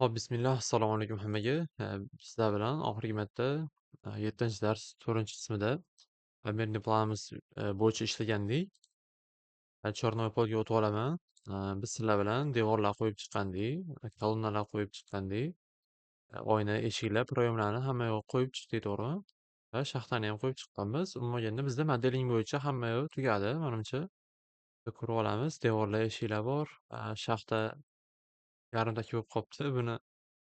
Hop, bismillah, assalomu alaykum hammaga. Sizlar bilan oxirgi marta 7-dars 4-qismida обмерный planimiz bo'yicha ishlagandik. Черновой polga o'tib olaman. Biz sizlar bilan devorlar qo'yib chiqqandik, kolonnalar qo'yib chiqqandik. Oyna, eshiklar, проём larni hamma yoq qo'yib chiqdik, to'g'rimi? Va shaxtani ham qo'yib chiqqanmiz. Umuman olganda bizda modeling bo'yicha hamma yoq tugadi, manimcha. Ko'rib olamiz. Devorlar, eshiklar bor. Shaxta yarimtaki bo'lib qolibdi. Buni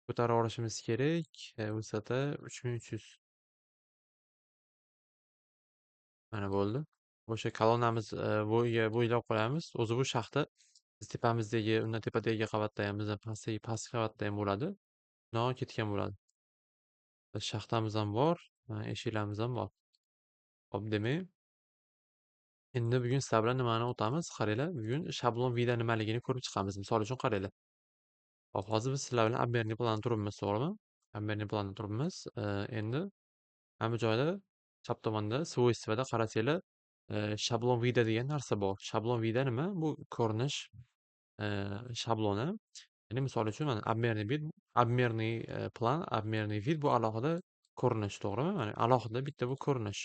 ko'tarib olishimiz kerak. Высота 3300. Mana bo'ldi. O'sha kolonnamiz bo'yiga bo'ylab qo'yamiz. O'zi bu shaxta biz tepamizdagi, undan tepadagi qavatda ham, bizdan pastdagi pastki qavatda ham bo'ladi. Bundoq ketgan bo'ladi. Shaxtamiz ham bor, eshiklarimiz ham bor. Hop, demak, endi bugun sizlar bilan nimani o'tamiz? Qaranglar, bugun shablon vida nimaligini ko'rib chiqamiz. Misol uchun qaranglar. Hop, hozir biz sizlar bilan обмерный planda turibmiz, to'g'rimi? Обмерный planda turibmiz. Endi mana bu joyda chap tomonda свойствоda qarasanglar, shablon vida degan narsa bor. Shablon vida nima? Bu ko'rinish shabloni. Ya'ni misol uchun mana обмерный вид, обмерный plan, обмерный вид bu alohida ko'rinish, to'g'rimi? Mana alohida bitta bu ko'rinish.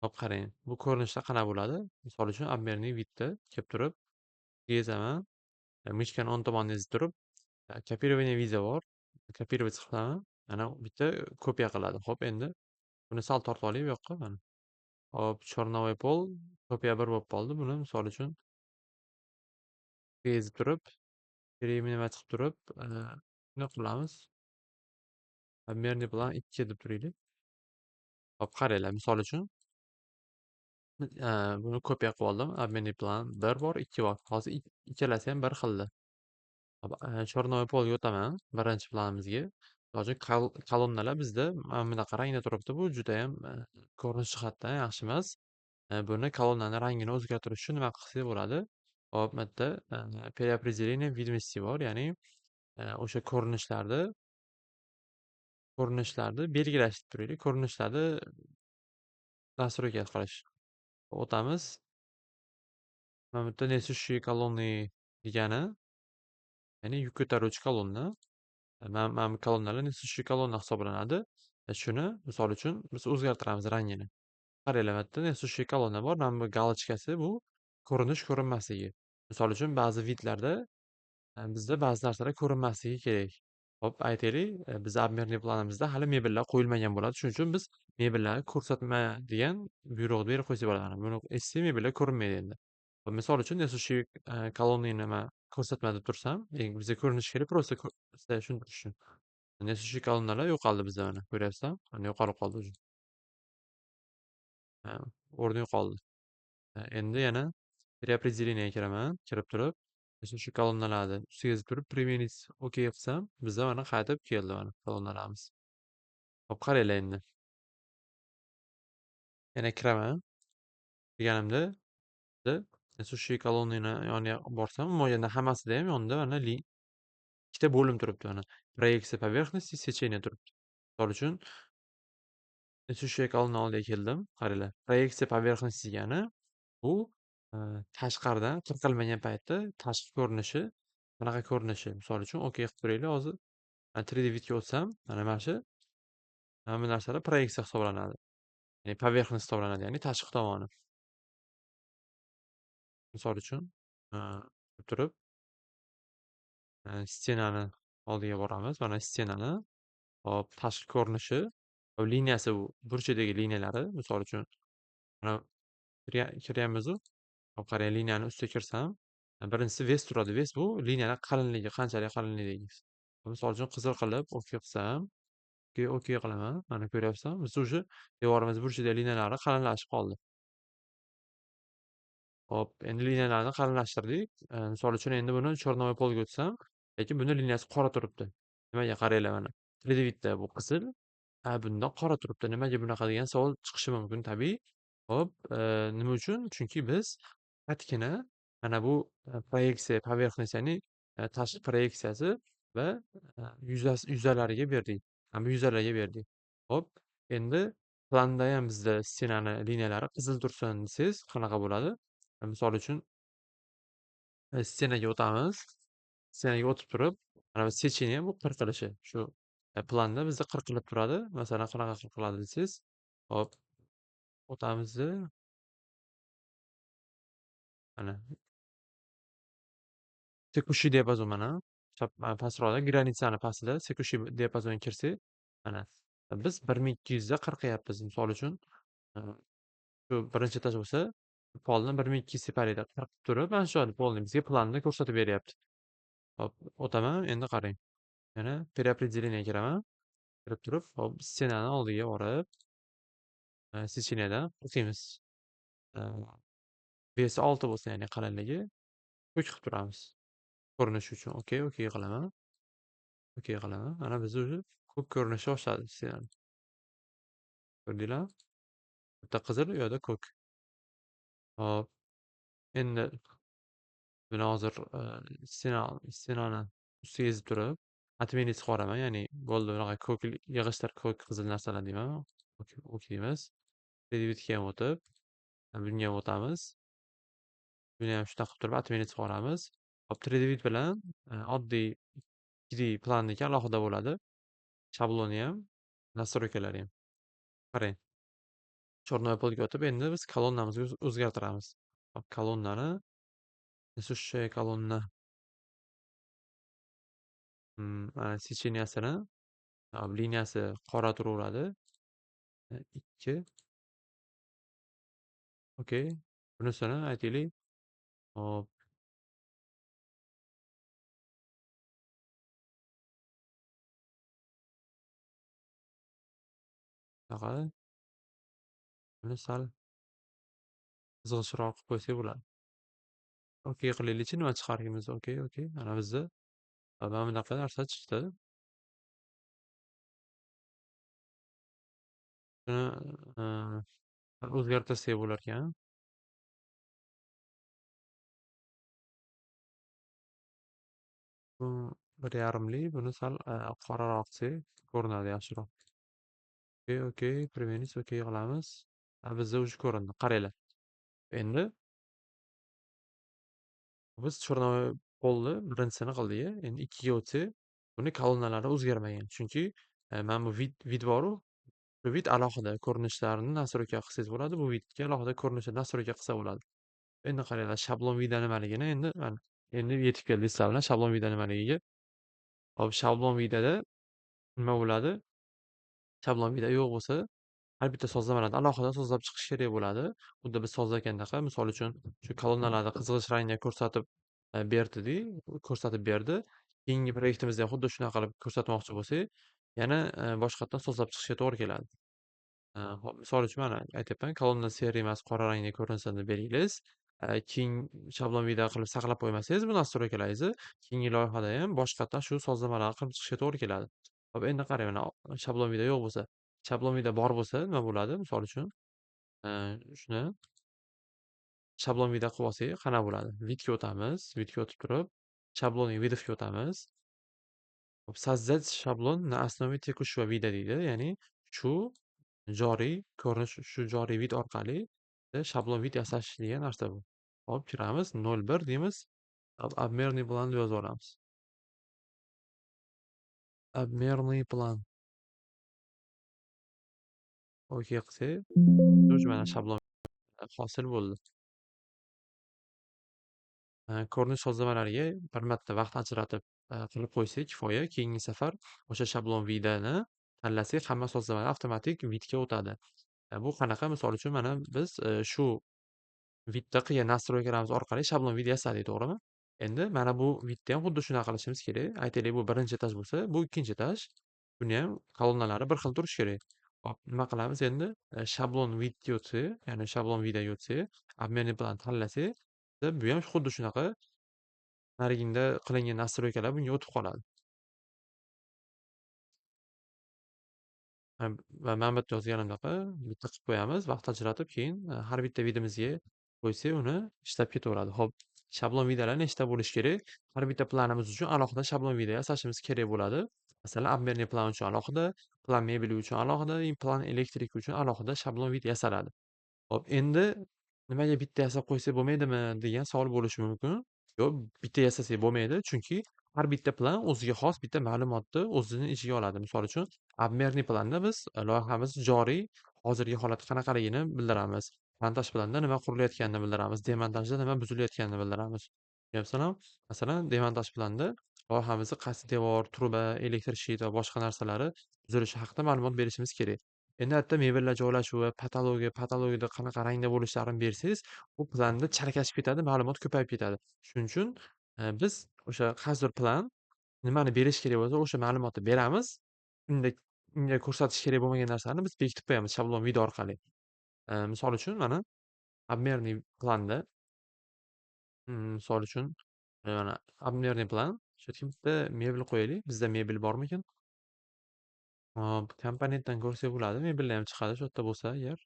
Hop, qarang, bu ko'rinishda qanaqa bo'ladi? Misol uchun обмерный видda kelib turib, ezaman, мышка ni o'ng tomonini ezib turib, копирование вида bor. Копировать qilaman. Mana bitta kopiya qiladi. Hop, endi buni sal tortib olay bu yoqqa mana. Hop, черновой pol kopiya 1 bo'lib qoldi. Buni misol uchun ezib turib, nima chiqib turib, nima qilamiz? Обмерный plan 2 deb turaylik. Hop, qaranglar, misol uchun buni kopiya qilib oldim. Обмерный plan 1 bor, 2 bor. Hozir ikkalasi ham bir xilda. Hop, черновой polga o'taman, birinchi planimizga. Misol uchun kolonnalar bizda mana bunaqa rangda turibdi. Bu judayam ko'rinish jihatdan yaxshi emas. Buni kolonnani rangini o'zgartirish uchun nima qilsak bo'ladi? Hop, bu yerda переопределение видимости bor, ya'ni o'sha ko'rinishlarni belgilash deb turaylik. Ko'rinishlarni настройка qilish. O'tamiz. Mana bu yerda несущие колонны degani, ya'ni yuk ko'taruvchi kolonna. Mana bu kolonnalar несущие kolonna hisoblanadi. Shuni misol uchun biz o'zgartiramiz rangini. Qaranglar, bu yerda несущие kolonna bor. Mana bu галочка si bu ko'rinish ko'rinmasligi. Misol uchun ba'zi вид larda bizda ba'zi narsalar ko'rinmasligi kerak. Hop, aytaylik, biz обмерный planimizda hali mebellar qo'yilmagan bo'ladi. Shuning uchun biz mebellarni ko'rsatma degan buyruqni berib qo'ysak bo'ladi. Mana buni eshitsak mebellar ko'rinmaydi endi. Hop, misol uchun несущие kolonnani nima ko'rsatma deb tursam, bizga ko'rinishi kerak, просто sizlarga tushuntirish uchun. Несущие kolonnalar yo'qoldi bizda mana, ko'ryapsizlarmi? Mana yo'qolib qoldi уже. Ha, o'rni yo'qoldi. Endi yana переопределение ga kiraman. Kirib turib, несущие kolonnalarni ustiga ezib turib, применить OK qilsam, bizda mana qaytib keldi mana kolonnalarimiz. Hop, qaranglar endi. Yana kiraman. Kirganimda несущие kolonnani yoniga borsam, umuman olganda hammasida ham yonida mana ikkita bo'lim turibdi mana. Проекция поверхности, сечение turibdi. Misol uchun несущие kolonna oldiga keldim. Qaranglar, проекция поверхности degani bu tashqaridan qirqilmagan paytda tashqi ko'rinishi bunaqa ko'rinishi. Misol uchun OK qilib turaylik hozir. 3D вид ga o'tsam, mana shu mana bu narsalar proyeksiya hisoblanadi. Ya'ni поверхность hisoblanadi, ya'ni tashqi tomoni. Misol uchun, turib стена ni oldiga boramiz. Mana стена ni hop, tashqi ko'rinishi, liniyasi bu burchadagi liniyalari, misol uchun mana kiryapmiz-u, hop, qarang, liniyani ustiga kirsam, birinchisi вес turadi. Вес bu liniyani qalinligi, qanchalik qalinligi. Misol uchun qizil qilib OK qilsam, OK qilaman. Mana ko'ryapsizmi? Biz уже devorimiz burchidagi liniyalari qalinlashib qoldi. Hop, endi liniyalarni qalinlashtirdik. Misol uchun endi buni черновой polga o'tsam, lekin buni liniyasi qora turibdi. Nimaga qaranglar mana. 3D вид da bu qizil, bunda qora turibdi. Nimaga bunaqa degan savol chiqishi mumkin tabiiy. Hop, nima uchun? Chunki biz faqatgina mana bu proyeksiya поверхность, ya'ni tashqi proyeksiyasi va yuzalariga berdik. Mana bu yuzalarga berdik. Hop, endi planda ham bizda стена ni liniyalari qizil tursin desangiz qanaqa bo'ladi? Misol uchun стена ga o'tamiz. Стена ga o'tib turib, Mana bu сечение bu qirqilishi. Shu planda bizda qirqilib turadi. Masalan, qanaqa qirqiladi desangiz, hop, o'tamiz. Mana текущий diapazon mana chap pastroqda granitsani pastida текущий diapazonga kirsak, mana biz 1200 da qirqyapmiz. Misol uchun, shu birinchi etaj bo'lsa, polni 1200 tepalikda qirqib turib, mana shu polni bizga planni ko'rsatib beryapti. Hop, o'taman, endi qarang. Yana переопределение kiraman. Kirib turib, hop, stenani oldiga borib, сечениyadan qirqimiz. Besi 6 bo'lsa, ya'ni qalinligi ko'k qilib turamiz. Ko'rinishi uchun okey, okey qilaman. Okey qilaman. Mana biz уже ko'k ko'rinishi boshladi stenani. Ko'rdinglarmi? Bitta qizil, u yoqda ko'k. Hop. Endi buni hozir stenani ustiga ezib turib, отменить qilib yuboraman. Ya'ni bo'ldi, bunaqa ko'k yig'ishtir, ko'k qizil narsalar deyman. Okey, okey emas. Revitga ham o'tib, bunga ham o'tamiz. Buni ham shunaqa qilib turib отменить qilib yuboramiz. Hop, 3D vid bilan oddiy 2D planniki alohida bo'ladi. Shabloni ham, настройкалari ham. Qarang. Chornoy polga o'tib, endi biz kolonnamizni o'zgartiramiz. Hop, kolonnani несущая kolonna mana сечениясini, hop, liniyasi qora turaveradi. 2. Okey. Bunisini aytaylik. Hop. Bunaqa. Buni sal qizg'ishroq qilib qo'ysak bo'ladi. Okey qilaylikchi, nima chiqarganmiz? Okey, okey. Mana bizda mana bunaqa narsa chiqdi. Buni o'zgartirsak bo'lar ekan. Bu bir yarimli, buni sal qoraroq qilsak ko'rinadi yaxshiroq. Okey, okey, применить, okey qilamiz. Bizda уже ko'rindi. Qaranglar. Endi biz черновой polni birinchisini qildik. Endi 2ga o'tsak, buni kolonnalari o'zgarmagan. Chunki mana bu vid bor-u, bu vid alohida ko'rinishlarini настройка qilsangiz bo'ladi. Bu vidga alohida ko'rinishni настройка qilsa bo'ladi. Endi qaranglar, shablon vida nimaligini endi mana endi yetib keldik sizlar bilan shablon vida nimaligiga. Hop, shablon vidada nima bo'ladi? Shablon vida yo'q bo'lsa, har bitta sozlamalarni alohida sozlab chiqish kerak bo'ladi. Xuddi biz sozlagandaqa, misol uchun, shu kolonnalarni qizg'ish rangda ko'rsatib berdi, ko'rsatib berdi. Keyingi proyektimizda ham xuddi shunaqa qilib ko'rsatmoqchi bo'lsak, yana boshqatdan sozlab chiqishga to'g'ri keladi. Hop, misol uchun mana aytyapman, kolonna seri emas, qora rangda ko'rinsin deb belgilaysiz. Keyin shablon vida qilib saqlab qo'ymasangiz bu настройкalaringizni keyingi loyihada ham boshqatdan shu sozlamalarni qilib chiqishga to'g'ri keladi. Hop, endi qarang, mana shablon vida yo'q bo'lsa, shablon vida bor bo'lsa nima bo'ladi? Misol uchun, shuni shablon vida qilib olsak, qana bo'ladi? Vidga o'tamiz, vidga o'tib turib, shablon vidga o'tamiz. Hop, создать шаблон на основе текущего вида deydi. Ya'ni shu joriy ko'rinish, shu joriy vid orqali shablon vid yasash degan narsa bu. Hop, kiramiz, 0.1 deymiz. Hop, обмерный plan deb yozib olamiz. Обмерный plan. Okey qilsak, уже mana shablon hosil bo'ldi. Ko'rinish sozlamalariga bir marta vaqt ajratib qilib qo'ysak kifoya. Keyingi safar o'sha shablon vidani tanlasak, hamma sozlamalar avtomatik vidga o'tadi. Bu qanaqa? Misol uchun, mana biz shu vidda qilgan настройкаlarimiz orqali shablon vid yasadik, to'g'rimi? Endi mana bu vidda ham xuddi shunaqa qilishimiz kerak. Aytaylik, bu birinchi etaj bo'lsa, bu ikkinchi etaj. Buni ham kolonnalari bir xil turishi kerak. Hop, nima qilamiz endi? Shablon vidga o'tsak, ya'ni shablon vidaga o'tsak, обменный plan tanlasak, bu ham xuddi shunaqa nariginda qilingan настройкаlar bunga o'tib qoladi. Va mana bu yerda yozganimdaqa bitta qilib qo'yamiz, vaqt ajratib, keyin har bitta vidimizga qo'ysak, uni ishlab ketaveradi. Xo'p, shablon vidalar nechta bo'lishi kerak? Har bitta planimiz uchun alohida shablon vida yasashimiz kerak bo'ladi. Masalan, обмерный plan uchun alohida, plan mebeli uchun alohida, plan elektrik uchun alohida shablon vid yasaladi. Xo'p, endi nimaga bitta yasab qo'ysak bo'lmaydimi degan savol bo'lishi mumkin. Yo'q, bitta yasasak bo'lmaydi, chunki Har bitta plan o'ziga xos bitta ma'lumotni o'zini ichiga oladi. Misol uchun, обмерный planda biz loyihamiz joriy, hozirgi holati qanaqaligini bildiramiz. Montaj planda nima qurilayotganini bildiramiz. Demontajda nima buzilayotganini bildiramiz. Tushunyapsizlarmi? Masalan, demontaj planda loyihamizni qaysi devor, truba, elektr shit va boshqa narsalari buzilishi haqida ma'lumot berishimiz kerak. Endi albatta mebellar joylashuvi, patologiya, patologiyada qanaqa rangda bo'lishlarini bersangiz, u planda chalkashib ketadi, ma'lumot ko'payib ketadi. Shuning uchun biz o'sha qaysidir plan nimani berish kerak bo'lsa, o'sha ma'lumotni beramiz. Unga ko'rsatish kerak bo'lmagan narsani biz bekitib qo'yamiz shablon video orqali. Misol uchun, mana обмерный planda, misol uchun, mana обмерный plan, shu yerga bitta mebel qo'yaylik. Bizda mebel bormikan? Hop, komponentdan ko'rsak bo'ladi. Mebellar ham chiqadi shu yerda bo'lsa agar.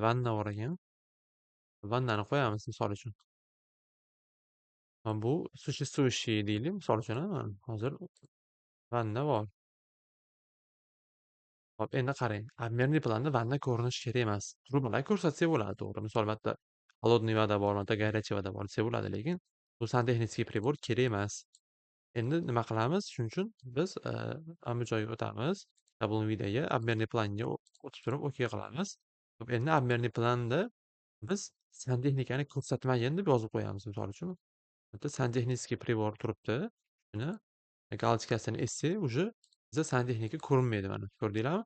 Vanna bor ekan. Vannani qo'yamiz misol uchun. Mana bu существующий deylik, misol uchun, mana hozir vanna bor. Hop, endi qarang, обмерный planda vanna ko'rinishi kerak emas. Trubalar ko'rsatsak bo'ladi, to'g'ri. Misol, bitta холодный вода bor, bitta горячий вода bor desa bo'ladi, lekin bu сантехнический прибор kerak emas. Endi nima qilamiz? Shuning uchun biz mana bu joyga o'tamiz. Shablon videoga обмерный planga o'tib turib OK qilamiz. Hop, endi обмерный planda biz santexnikani ko'rsatmagin deb yozib qo'yamiz, misol uchun. Bitta сантехнический прибор turibdi. Shuni галочка sini etsak, уже bizda santexnika ko'rinmaydi mana. Ko'rdinglarmi?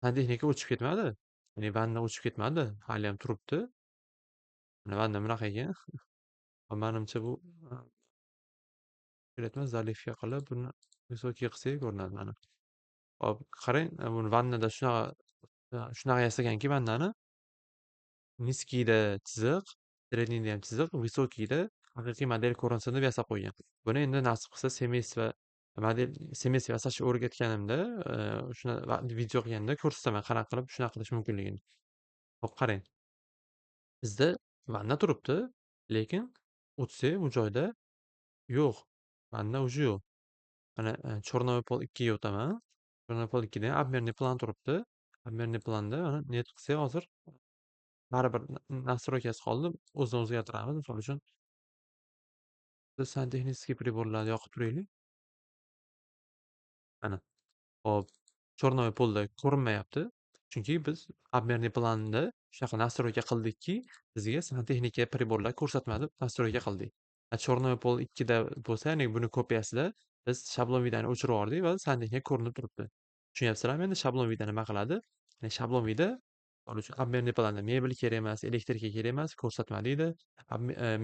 Santexnika o'chib ketmadi. Ya'ni vanna o'chib ketmadi, hali ham turibdi. Mana vanna bunaqa ekan. Manimcha bu kerak emas, заливка qilib buni высокий qilsak ko'rinadi mana. Hop, qarang, buni vannada shunaqa yasaganki vannani низкий da chiziq, средний da ham chiziq, высокий da haqiqiy model ko'rinsin deb yasab qo'ygan. Buni endi nasib qilsa семейство model семейство yasashni o'rgatganimda, shuni video qilganda ko'rsataman qanaqa qilib shunaqa qilish mumkinligini. Hop, qarang. Bizda vanna turibdi, lekin o'tsak bu joyda yo'q. Vanna уже yo'q. Mana Черновой пол 2 ga o'taman. Черновой пол 2 da ham обмерный plan turibdi. Обмерный planda mana нет qilsak hozir baribir настройка si qoldi. O'zini o'zgartiramiz. Misol uchun biz сантехнический прибор larni yoqib turaylik. Mana. Hop, Черновой пол da ko'rinmayapti. Chunki biz обмерный planda shunaqa настройка qildikki, bizga santexnika прибор lar ko'rsatmadi, настройка qildik. Черновой пол 2 da bo'lsa, ya'ni buni kopiyasida biz shablon вида ni o'chirib yubordik va santexnika ko'rinib turibdi. Tushunyapsizlarmi? Endi shablon вида nima qiladi? Ya'ni shablon вида misol uchun обмерный planda mebel kerak emas, elektrika kerak emas, ko'rsatma deydi.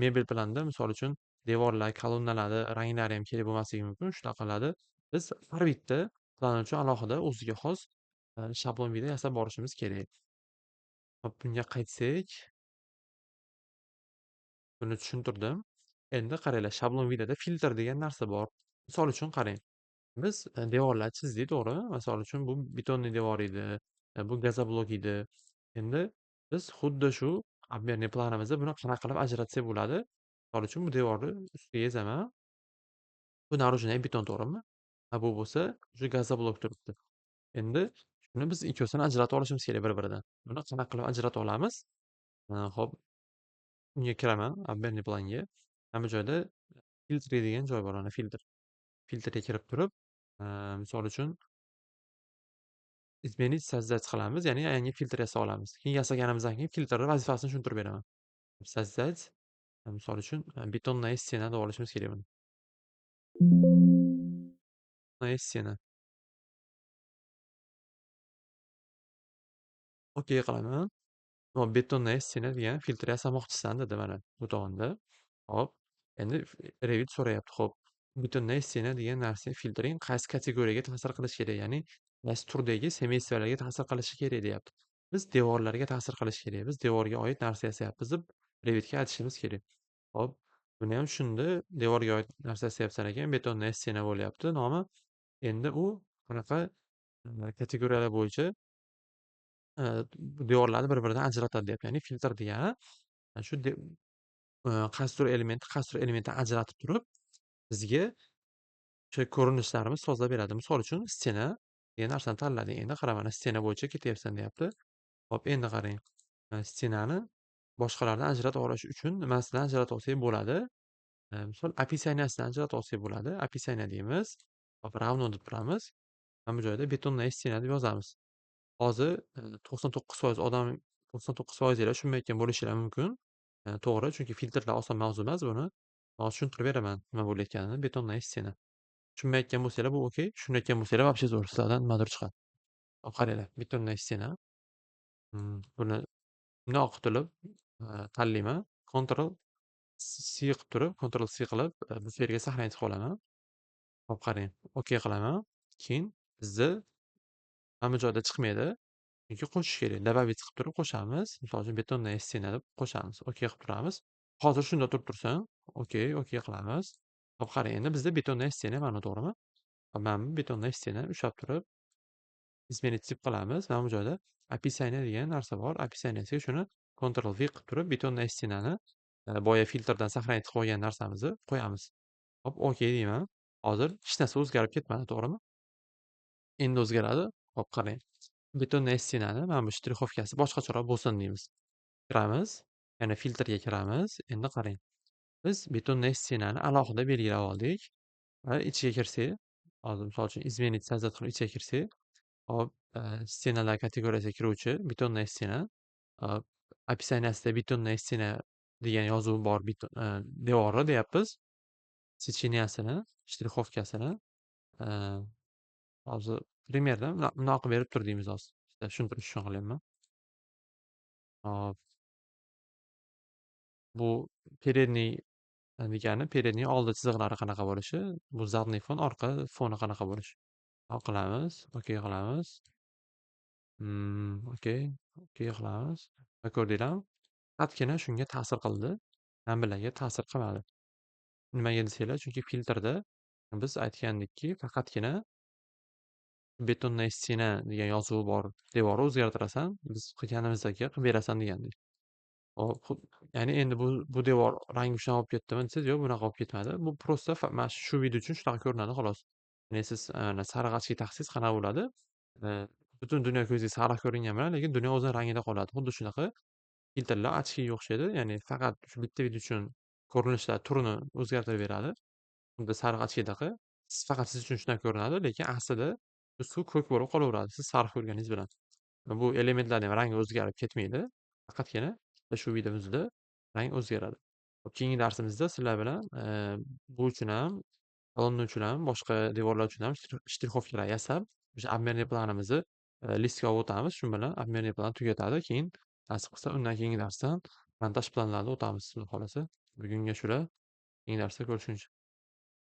Mebel planda misol uchun devorlar, kolonnalarni ranglari ham kerak bo'lmasligi mumkin, shunaqa qiladi. Biz har bitta plan uchun alohida o'ziga xos shablon вида yasab borishimiz kerak. Hop, bunga qaytsak, buni tushuntirdim. Endi qaranglar, shablon вида da filtr degan narsa bor. Misol uchun qarang. Biz devorlar chizdik, to'g'rimi? Misol uchun bu бетонный devor edi, bu газоблок edi. Endi biz xuddi shu обмерный planimizda buni qanaqa qilib ajratsak bo'ladi? Misol uchun bu devorni ustiga yozaman. Bu наружный beton, to'g'rimi? Ha, bu bo'lsa shu газоблок turibdi. Endi shuni biz ikkovsini ajratib olishimiz kerak bir-biridan. Buni qanaqa qilib ajratib olamiz? Hop, unga kiraman, обмерный planga. Mana bu joyda filtr degan joy bor, mana filtr. Filtrga kirib turib, misol uchun изменить создать qilamiz, ya'ni yangi filtr yasab olamiz. Keyin yasaganimizdan keyin filtrni vazifasini tushuntirib beraman. Создать, misol uchun, бетонная стена deb olishimiz kerak buni. Бетонная стена. OK qilaman. Hop, бетонная стена degan filtr yasamoqchisan dedi mana bu tomonda. Hop, endi Revit so'rayapti. Hop, бетонная стена degan narsa filtring qaysi kategoriyaga ta'sir qilishi kerak, ya'ni qaysi turdagi семейство larga ta'sir qilishi kerak deyapti. Biz devorlarga ta'sir qilishi kerak. Biz devorga oid narsa yasayapmiz deb Revitga aytishimiz kerak. Hop, buni ham tushundi. Devorga oid narsa yasayapsan ekan, бетонная стена bo'lyapti nomi. Endi u qanaqa kategoriyalar bo'yicha devorlarni bir-biridan ajratadi deyapti. Ya'ni filtr degani shu qaysidir elementni qaysidir elementdan ajratib turib, bizga o'sha ko'rinishlarimiz sozlab beradi. Misol uchun, стена degan narsani tanladik. Endi qara, mana стена bo'yicha ketyapsan deyapti. Hop, endi qarang. Стена ni boshqalardan ajratib olish uchun nimasidan ajratib olsak bo'ladi? Misol, описания sidan ajratib olsak bo'ladi. Описание deymiz. Hop, равно deb turamiz. Mana bu joyda "бетонная стена" deb yozamiz. Hozir 99% odam, 99% tushunmayotgan bo'lishinglar mumkin. To'g'ri, chunki filtrlar oson mavzu emas buni. Hozir tushuntirib beraman nima bo'layotganini. Бетонная стена. Tushunmayotgan bo'lsanglar, bu okey, tushunayotgan bo'lsanglar, вообще zo'r, sizlardan nimadir chiqadi. Hop, qaranglar, бетонная стена. Buni bundoq qilib tanlayman. Ctrl C qilib turib, Ctrl C qilib, bu yerga сохранить qilib olaman. Hop, qarang, okey qilaman. Keyin bizni mana bu joyda chiqmaydi. Chunki qo'shish kerak. Добавить qilib turib qo'shamiz. Misol uchun, "бетонная стена" deb qo'shamiz. Okey qilib turamiz. Hozir shunda turib tursin. Okey, okey qilamiz. Hop, qarang, endi bizda бетонная стена mana, to'g'rimi? Hop, mana bu бетонная стена ushlab turib изменить тип qilamiz. Mana bu joyda описание degan narsa bor. Описание siga shuni Ctrl V qilib turib бетонная стена ni boya filtrdan сохранить qilib qo'ygan narsamizni qo'yamiz. Hop, okey deyman. Hozir hech narsa o'zgarib ketmadi, to'g'rimi? Endi o'zgaradi. Hop, qarang. Бетонная стена ni mana bu штриховка si boshqacharoq bo'lsin deymiz. Kiramiz, yana filtrga kiramiz. Endi qarang. Biz бетонная стена ni alohida belgilab oldik va ichiga kirsak, hozir, misol uchun, изменить, создать qilib ichiga kirsak, hop, стена lar kategoriyasiga kiruvchi бетонная стена, hop, описания sida "бетонная стена" degan yozuv bor devori deyapmiz. Сечения sini, штриховка sini hozir примерно bundoq qilib berib tur deymiz hozir. Tushuntirish uchun qilyapman. Hop. Bu передний degani передний oldi chiziqlari qanaqa bo'lishi, bu задний fon orqa foni qanaqa bo'lishi. Hop, qilamiz, okey qilamiz. Okey, okey qilamiz. Va ko'rdinglarmi? Faqatgina shunga ta'sir qildi. Mana bularga ta'sir qilmadi. Nimaga desanglar, chunki filtrda biz aytgandikki, faqatgina "бетонная стена" degan yozuvi bor devorni o'zgartirasan, biz qilganimizdagi qilib berasan degandik. Hop, ya'ni endi bu devor rangi shunaqa bo'lib ketdimi desangiz, yo'q, bunaqa bo'lib ketmadi. Bu просто mana shu video uchun shunaqa ko'rinadi, xolos. Ya'ni siz ana sariq ochki taqsangiz qanaqa bo'ladi? Butun dunyo ko'ziga sariq ko'ringan bilan, lekin dunyo o'zini rangida qoladi. Xuddi shunaqa filtrlar ochkiga o'xshaydi. Ya'ni faqat shu bitta video uchun ko'rinishlar turini o'zgartirib beradi. Xuddi sariq ochkidaqa. Faqat siz uchun shunaqa ko'rinadi, lekin aslida bu suv ko'k bo'lib qolaveradi siz sariq ko'rganingiz bilan. Bu elementlarning ham rangi o'zgarib ketmaydi. Faqatgina shu videomizda rang o'zgaradi. Hop, keyingi darsimizda sizlar bilan bu uchun ham, kolonna uchun ham, boshqa devorlar uchun ham штриховка lar yasab, o'sha обмерный planimizni listga olib o'tamiz. Shu bilan обмерный plan tugatadi. Keyin nasib qilsa, undan keyingi darsdan montaj planlarini o'tamiz, xudo xohlasa. Bugunga shular. Keyingi darsda ko'rishguncha.